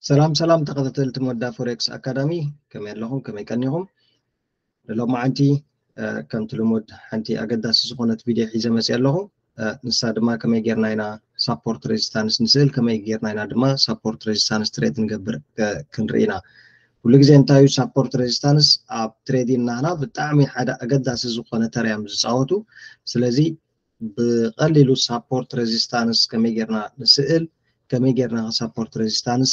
ሰላም ሰላም ተኸታተልቲ ሞዳ ፎሬክስ ኣካዳሚ፣ ከመይ ኣለኹም? ከመይ ቀኒኹም? ንሎማዓንቲ ከምቲ ልሙድ ሓንቲ ኣገዳሲ ዝኾነት ቪድዮ ሒዘ መፅእ ኣለኹ። ንሳ ድማ ከመይ ጌርና ኢና ሳፖርት ሬዚስታንስ ንስእል፣ ከመይ ጌርና ኢና ድማ ሳፖርት ሬዚስታንስ ትሬድ ንገብር ክንርኢ ኢና። ኩሉ ግዜ እንታይ እዩ ሳፖርት ሬዚስታንስ ኣብ ትሬዲንግ ናህና ብጣዕሚ ሓደ ኣገዳሲ ዝኾነ ተራ እዮም ዝፃወቱ። ስለዚ ብቐሊሉ ሳፖርት ሬዚስታንስ ከመይ ጌርና ንስእል፣ ከመይ ጌርና ሳፖርት ሬዚስታንስ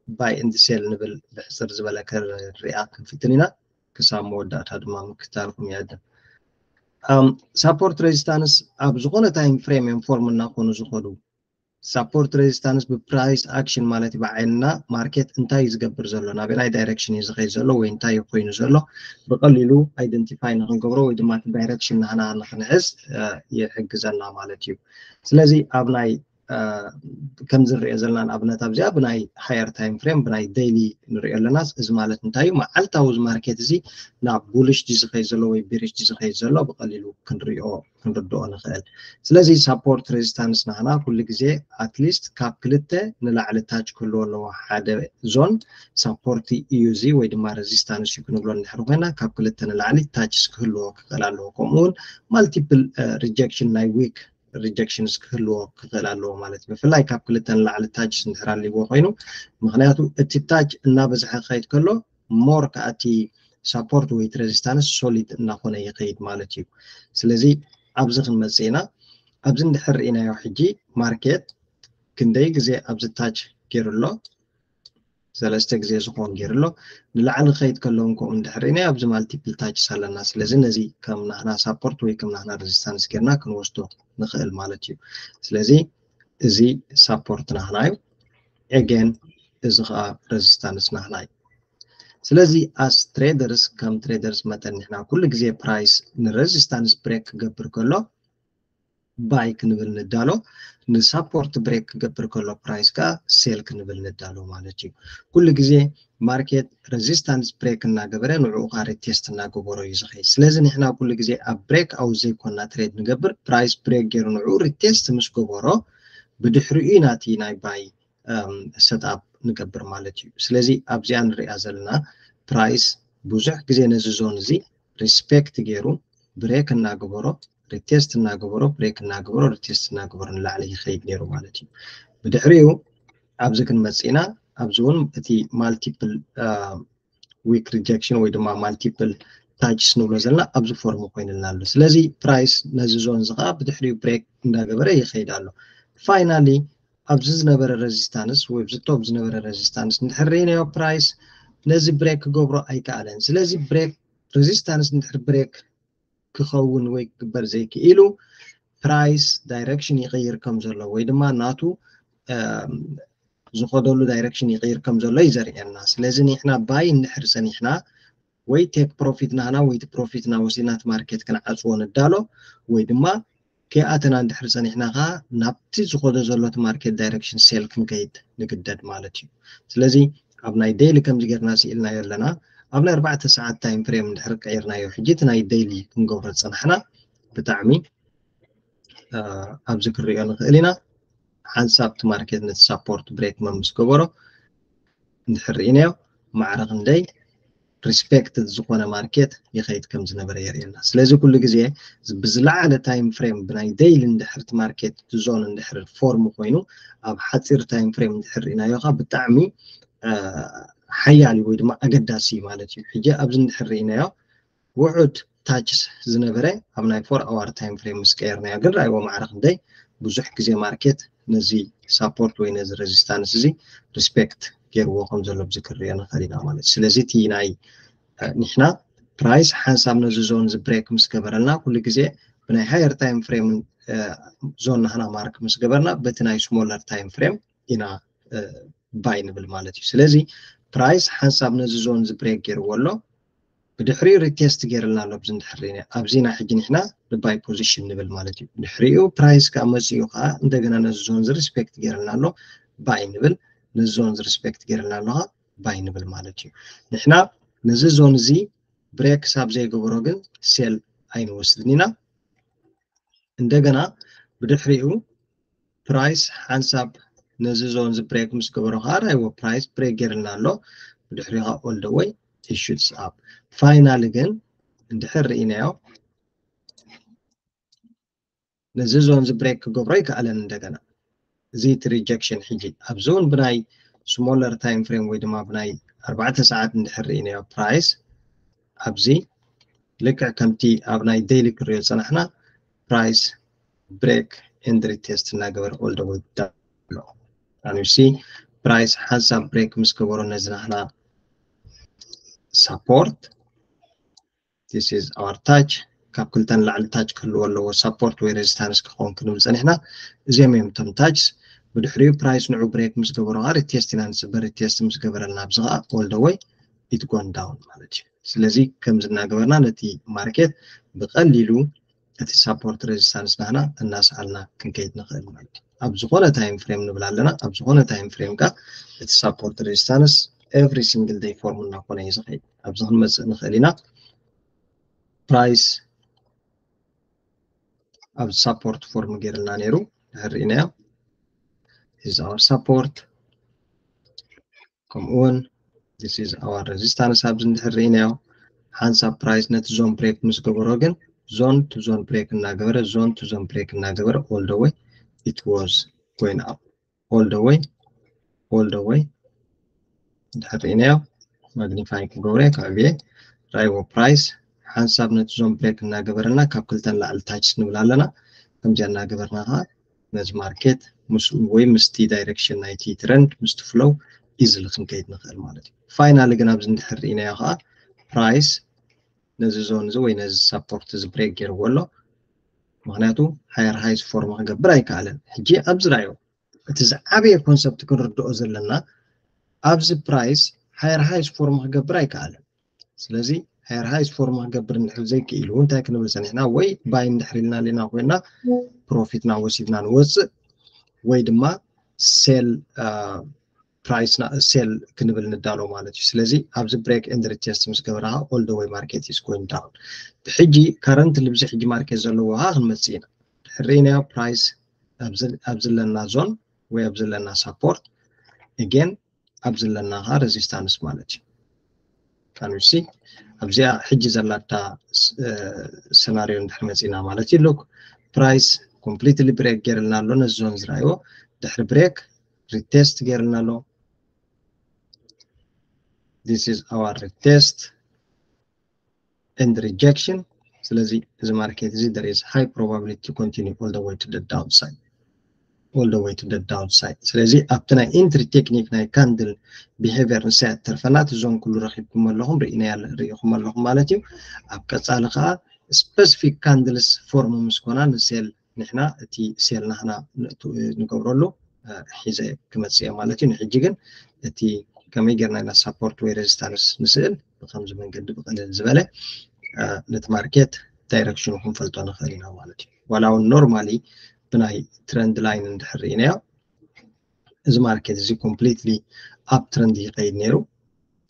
ባይ ኤንድ ሴል ንብል ብሕፅር ዝበለ ክሪኣ ክንፍትን ኢና። ክሳብ መወዳእታ ድማ ምክታልኩም ይዕድም። ሳፖርት ሬዚስታንስ ኣብ ዝኾነ ታይም ፍሬም እዮም ፎርም እናኾኑ ዝኸዱ። ሳፖርት ሬዚስታንስ ብፕራይስ ኣክሽን ማለት እዩ፣ ብዓይንና ማርኬት እንታይ እዩ ዝገብር ዘሎ፣ ናበናይ ዳይሬክሽን እዩ ዝኸይድ ዘሎ ወይ እንታይ እዩ ኮይኑ ዘሎ ብቐሊሉ ኣይደንቲፋይ ንክንገብሮ ወይ ድማ እቲ ዳይሬክሽን ናህና ንክንሕዝ ይሕግዘና ማለት እዩ። ስለዚ ኣብ ናይ ከም ዝንሪኦ ዘለና ንኣብነት ኣብዚኣ ብናይ ሃየር ታይም ፍሬም ብናይ ዴይሊ ንሪኦ ኣለና። እዚ ማለት እንታይ እዩ? መዓልታዊ እዚ ማርኬት እዚ ናብ ቡሊሽ ድዩ ዝኸይድ ዘሎ ወይ ቢሪሽ ድዩ ዝኸይድ ዘሎ ብቐሊሉ ክንሪኦ ክንርድኦ ንኽእል። ስለዚ ሳፖርት ሬዚስታንስ ናህና ኩሉ ግዜ ኣትሊስት ካብ ክልተ ንላዕሊ ታች ክህልዎ ኣለዎ። ሓደ ዞን ሳፖርት እዩ እዚ ወይ ድማ ሬዚስታንስ እዩ ክንብሎ እንድሕር ኮይና ካብ ክልተ ንላዕሊ ታችስ ክህልዎ ክኽእል ኣለዎ። ከምኡ እውን ማልቲፕል ሪጀክሽን ናይ ዊክ ሪጀክሽንስ ክህልዎ ክኽእል ኣለዎ ማለት እዩ። ብፍላይ ካብ ክልተ ንላዕሊ ታችስ እንድሕር ኣልዎ ኮይኑ፣ ምክንያቱ እቲ ታች እናበዝሐ ክኸይድ ከሎ ሞር ከዓ እቲ ሳፖርት ወይ ሬዚስታንስ ሶሊድ እናኾነ ይኸይድ ማለት እዩ። ስለዚ ኣብዚ ክንመፅእ ኢና። ኣብዚ እንድሕር ርኢናዮ ሕጂ ማርኬት ክንደይ ግዜ ኣብዚ ታች ገይሩ ኣሎ? ሰለስተ ግዜ ዝኾን ገይሩ ኣሎ። ንላዕሊ ክኸይድ ከሎ እውን ከምኡ እንድሕር ርኢናዮ ኣብዚ ማልቲፕል ታችስ ኣለና። ስለዚ ነዚ ከም ናህና ሳፖርት ወይ ከም ናህና ሬዚስታንስ ጌርና ክንወስዶ ንኽእል ማለት እዩ። ስለዚ እዚ ሳፖርት ናህና እዩ። ኤጌን እዚ ከዓ ሬዚስታንስ ናህና እዩ። ስለዚ ኣስ ትሬደርስ ከም ትሬደርስ መጠን ንሕና ኩሉ ግዜ ፕራይስ ንሬዚስታንስ ብሬክ ክገብር ከሎ ባይ ክንብል ንዳሎ፣ ንሳፖርት ብሬክ ክገብር ከሎ ፕራይስ ከዓ ሴል ክንብል ንዳሎ ማለት እዩ። ኩሉ ግዜ ማርኬት ሬዚስታንስ ብሬክ እናገበረ ንዕኡ ከዓ ሪቴስት እናገበሮ እዩ ዝኸይድ። ስለዚ ንሕና ኩሉ ግዜ ኣብ ብሬክ ኣውት ዘይኮና ትሬድ ንገብር፣ ፕራይስ ብሬክ ገይሩ ንዕኡ ሪቴስት ምስ ገበሮ ብድሕሪኡ ኢና እቲ ናይ ባይ ሰትኣፕ ንገብር ማለት እዩ። ስለዚ ኣብዚኣ ንሪኣ ዘለና ፕራይስ ብዙሕ ግዜ ነዚ ዞን እዚ ሪስፔክት ገይሩ ብሬክ እናገበሮ ሪቴስት እናገበሮ ብሬክ እናገበሮ ሪቴስት እናገበሮ ንላዕሊ ይኸይድ ነይሩ ማለት እዩ። ብድሕሪኡ ኣብዚ ክንመፅእ ኢና። ኣብዚ እውን እቲ ማልቲፕል ዊክ ሪጀክሽን ወይ ድማ ማልቲፕል ታችስ ንብሎ ዘለና ኣብዚ ፎርም ኮይንልና ኣሎ። ስለዚ ፕራይስ ነዚ ዞን እዚ ከዓ ብድሕሪኡ ብሬክ እንዳገበረ ይኸይድ ኣሎ። ፋይናሊ ኣብዚ ዝነበረ ሬዚስታንስ ወይ ኣብዚ ቶፕ ዝነበረ ሬዚስታንስ እንድሕር ርኢናዮ ፕራይስ ነዚ ብሬክ ክገብሮ ኣይከኣለን። ስለዚ ብሬክ ሬዚስታንስ እንድሕር ብሬክ ክኸውን ወይ ክግበር ዘይክኢሉ ፕራይስ ዳይሬክሽን ይቕይር ከም ዘሎ ወይ ድማ ናቱ ዝኸደሉ ዳይሬክሽን ይቕይር ከም ዘሎ እዩ ዘርእየና። ስለዚ ንሕና ባይ እንድሕር ጸኒሕና ወይ ቴክ ፕሮፊት ናህና ወይ እቲ ፕሮፊትና ወሲድና እቲ ማርኬት ክንዓጽዎ ንዳሎ ወይ ድማ ከይኣተና እንድሕር ጸኒሕና ኸዓ ናብቲ ዝኸዶ ዘሎ እቲ ማርኬት ዳይሬክሽን ሴል ክንከይድ ንግደድ ማለት እዩ። ስለዚ ኣብ ናይ ዴይሊ ከምዚ ጌርና ስኢልናዮ ኣለና። ኣብ ናይ ኣርባዕተ ሰዓት ታይም ፍሬም እንድሕር ቀይርናዮ ሕጂ እቲ ናይ ዴይሊ ክንገብሮ ዝጸናሕና ብጣዕሚ ኣብዚ ክንሪኦ ንኽእል ኢና። ሓንሳብ እቲ ማርኬት ነቲ ሳፖርት ብሬክ መምስ ገበሮ እንድሕር ርኢናዮ ማዕረ ክንደይ ሪስፔክትድ ዝኾነ ማርኬት ይኸይድ ከም ዝነበረ የርእየና። ስለዚ ኩሉ ግዜ ብዝለዓለ ታይም ፍሬም ብናይ ዴይሊ እንድሕር እቲ ማርኬት ዞን እንድሕር ፎርም ኮይኑ ኣብ ሓፂር ታይም ፍሬም እንድሕር ርኢናዮ ከዓ ብጣዕሚ ሓያል ወይ ድማ ኣገዳሲ ማለት እዩ። ሕጂ ኣብዚ እንድሕር ርኢናዮ ውሑድ ታችስ ዝነበረ ኣብ ናይ ፎር ኣዋር ታይም ፍሬም ምስ ቀየርናዮ ግን ራእይዎ ማዕረ ክንደይ ብዙሕ ግዜ ማርኬት ነዚ ሳፖርት ወይ ነዚ ሬዚስታንስ እዚ ሪስፔክት ገይርዎ ከም ዘሎ ብዚ ክንሪኦ ንኽእል ኢና ማለት እዩ። ስለዚ እቲ ናይ ንሕና ፕራይስ ሓንሳብ ነዚ ዞን እዚ ብሬክ ምስ ገበረልና ኩሉ ግዜ ብናይ ሃየር ታይም ፍሬም ዞን ናህና ማርክ ምስ ገበርና በቲ ናይ ስሞለር ታይም ፍሬም ኢና ባይ ንብል ማለት እዩ። ስለዚ ፕራይስ ሓንሳብ ነዚ ዞን እዚ ብሬክ ገይርዎ ኣሎ። ብድሕሪኡ ሪቴስት ገይርልና ኣሎ። ኣብዚ እንድሕር ርኢና ኣብዚና ሕጂ ንሕና ንባይ ፖዚሽን ንብል ማለት እዩ። ድሕሪኡ ፕራይስ ከዓ መፅኡ ከዓ እንደገና ነዚ ዞን እዚ ሪስፔክት ገይርልና ኣሎ ባይ ንብል፣ ነዚ ዞን እዚ ሪስፔክት ገይርልና ኣሎ ከዓ ባይ ንብል ማለት እዩ። ንሕና ነዚ ዞን እዚ ብሬክ ክሳብ ዘይገበሮ ግን ሴል ኣይንወስድን ኢና። እንደገና ብድሕሪኡ ፕራይስ ሓንሳብ ነዚ ዞን እዚ break ምስ ገበሮ ከዓ ራይዎ price break ገይርልና ኣሎ። ብድሕሪኡ ከዓ all the way it shoots up። Finally ግን እንድሕር ርኢናዮ ነዚ ዞን እዚ break ክገብሮ ይከኣለን። እንደገና እዚ እቲ rejection ሕጂ ኣብዚ እውን ብናይ smaller time frame ወይ ድማ ብናይ ኣርባዕተ ሰዓት እንድሕር ርኢናዮ price ኣብዚ ልክዕ ከምቲ ኣብ ናይ daily ክሪኦ ዝፀናሕና price break and retest እናገበረ all the way down ኣሎ። And you see price ሓንሳብ break ምስ ገበሮ ነዚ ናህና support this is our touch ካብ ክልተ ንላዕሊ touch ክህልዎ ኣለዎ support ወይ resistance ክኸውን ክንብል ፀኒሕና። እዚኦም እዮም እቶም touch። ብድሕሪኡ price ንዑ break ምስ ገበሮ ከዓ retest ኢና ንፅበ። Retest ምስ ገበረልና ኣብዚ ከዓ all the way it gone down ማለት እዩ። ስለዚ ከምዚ እናገበርና ነቲ market ብቐሊሉ እቲ support resistance ናህና እናሰኣልና ክንከይድ ንኽእል ማለት እዩ። ኣብ ዝኾነ time frame ንብል ኣለና። ኣብ ዝኾነ time frame ከዓ እቲ support resistance every single day form እናኾነ እዩ ዝኸይድ። ኣብዚ ክንመፅእ ንኽእል ኢና። Price ኣብ support form ገይርልና ነይሩ ድሕር ርኢናዮ። This is our support ከምኡ እውን this is our resistance ኣብዚ እንድሕር ርኢናዮ ሓንሳብ price ነቲ zone break ምስ ገበሮ ግን zone to zone break እናገበረ zone to zone break እናገበረ all the way it was going up all the way all the way እንድሕር ርኢናዮ magnify ክገብረ ከዕብየ ራይዎ price ሓንሳብ ነቲ zone break እናገበረና ካብ ክልተ ንላዕሊ touch ንብል ኣለና። ከምዚኣ እናገበርና ከዓ ነዚ market ምስ ወይ ምስቲ direction ናይቲ trend ምስቲ flow easily ክንከይድ ንኽእል ማለት እዩ። Finally ግን ኣብዚ እንድሕር ርኢናዮ ከዓ price ነዚ zone እዚ ወይ ነዚ support እዚ break ገይርዎ ኣሎ። ምክንያቱ higher highs form ክገብር ኣይከኣለን። ሕጂ ኣብዚ ራዮ እቲ ዝዓበየ concept ክንርድኦ ዘለና ኣብዚ price higher highs form ክገብር ኣይከኣለን። ስለዚ higher highs form ክገብር እንድሕር ዘይክኢሉ እንታይ ክንብል ፀኒሕና? ወይ buy እንድሕር ኢልና ኣለና ኮይና profit ና ወሲድና ንወፅእ ወይ ድማ sell price ና sell ክንብል ንዳሎ ማለት እዩ። ስለዚ ኣብዚ break and retest ምስ ገበረ ከዓ all the way market is going down። ብሕጂ currently ብዚ ሕጂ market ዘለዎ ከዓ ክንመፅእ ኢና። ድሕር ርኢናዮ price ኣብ ዘለና zone ወይ ኣብ ዘለና support again ኣብ ዘለና ከዓ resistance ማለት እዩ። Can you see ኣብዚኣ ሕጂ ዘላታ scenario እንድሕር መፂና ማለት እዩ። Look price completely break ገይርልና ኣሎ። ነዚ zone ዝረኣይዎ ድሕሪ break retest ገይርልና ኣሎ። This is our retest and rejection። ስለዚ እዚ market እዚ there is high probability to continue all the way to the downside all the way to the downside። ስለዚ ኣብቲ ናይ entry technique ናይ candle behavior ንሳ እያ ትተርፈና። እቲ zone ኩሉ ረኺብኩም ኣለኹም ርኢኹም ኣለኹም ማለት እዩ። ኣብ ቀፃሊ ከዓ specific candles form ምስ ኮና ን sell ንሕና እቲ sell ናህና ንገብረሉ ሒዘ ክመፅእ እየ ማለት እዩ። ንሕጂ ግን እቲ ከመይ ጌርና ኢና support ወይ resistance ንስእል ብከምዚ መንገዲ ብቀለል ዝበለ ነቲ market direction ኡ ክንፈልጦ ንኽእል ኢና ማለት እዩ። ዋላ እውን normally ብናይ trend line እንድሕር ርኢናዮ እዚ market እዚ completely up trend ይኸይድ ነይሩ።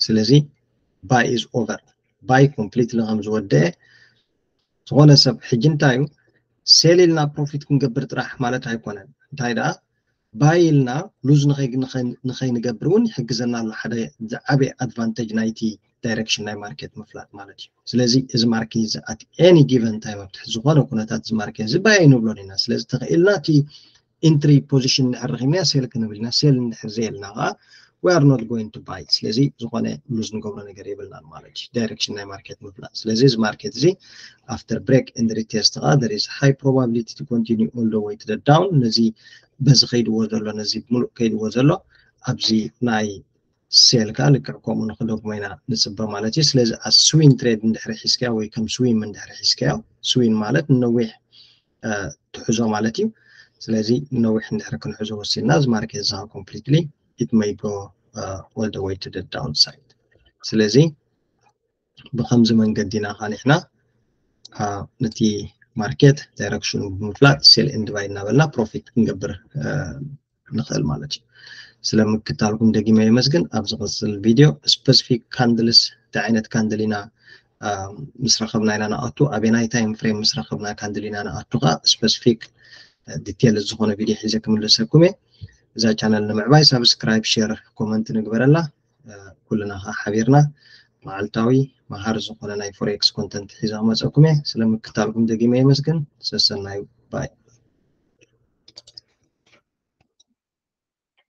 ስለዚ buy is over buy completely ከም ዝወደአ ዝኾነ ሰብ ሕጂ እንታይ እዩ sell ኢልና profit ክንገብር ጥራሕ ማለት ኣይኮነን። እንታይ ደኣ buy ኢልና lose ንኸይንገብር እውን ይሕግዘና ኣሎ። ሓደ ዝዓበየ advantage ናይቲ direction ናይ market ምፍላጥ ማለት እዩ። ስለዚ እዚ market እዚ at any given time ኣብ ትሕቲ ዝኾነ ኩነታት እዚ market እዚ buy ኣይንብሎን ኢና። ስለዚ ተኽኢልና እቲ entry position እንድሕር ረኺብና sell ክንብል ኢና። Sell እንድሕር ዘየልና ከዓ we are not going to buy። ስለዚ ዝኾነ lose ንገብሮ ነገር የብልናን ማለት እዩ። Direction ናይ market ምፍላጥ። ስለዚ እዚ market እዚ after break and retest ከዓ there is high probability to continue all the way to the down። ነዚ በዚ ከይድዎ ዘሎ ነዚ ሙሉእ ከይድዎ ዘሎ ኣብዚ ናይ sell ከዓ ልክዕ ከምኡ ንክደግሞ ኢና ንፅበ ማለት እዩ። ስለዚ as swing trade እንድሕር ሒዝካዮ ወይ ከም swim እንድሕር ሒዝካዮ swing ማለት ንነዊሕ ትሕዞ ማለት እዩ። ስለዚ ንነዊሕ እንድሕር ክንሕዞ ወሲድና እዚ market እዚ completely it may go all the way to the downside። ስለዚ ብከምዚ መንገዲ ኢና ኻኒሕና ነቲ market direction ኡ ብምፍላጥ sell and buy እናበልና profit ክንገብር ንኽእል ማለት እዩ። ስለ ምክታልኩም ደጊመ የመስግን። ኣብ ዝቕፅል video specific candles እንታይ ዓይነት candle ኢና ምስ ረኸብና ኢና ንኣቱ፣ ኣበየናይ time frame ምስ ረኸብና candle ኢና ንኣቱ ከዓ specific detail ዝኾነ video ሒዘ ክምልሰኩም እየ። እዛ ቻነል ንምዕባይ ሳብስክራይብ፣ ሼር፣ ኮመንት ንግበረላ። ኩልና ከዓ ሓቢርና መዓልታዊ መሃር ዝኾነ ናይ ፎሬክስ ኮንተንት ሒዘ ክመፀኩም እየ። ስለምክታልኩም ደጊመ የመስግን። ሰሰናዩ ባይ።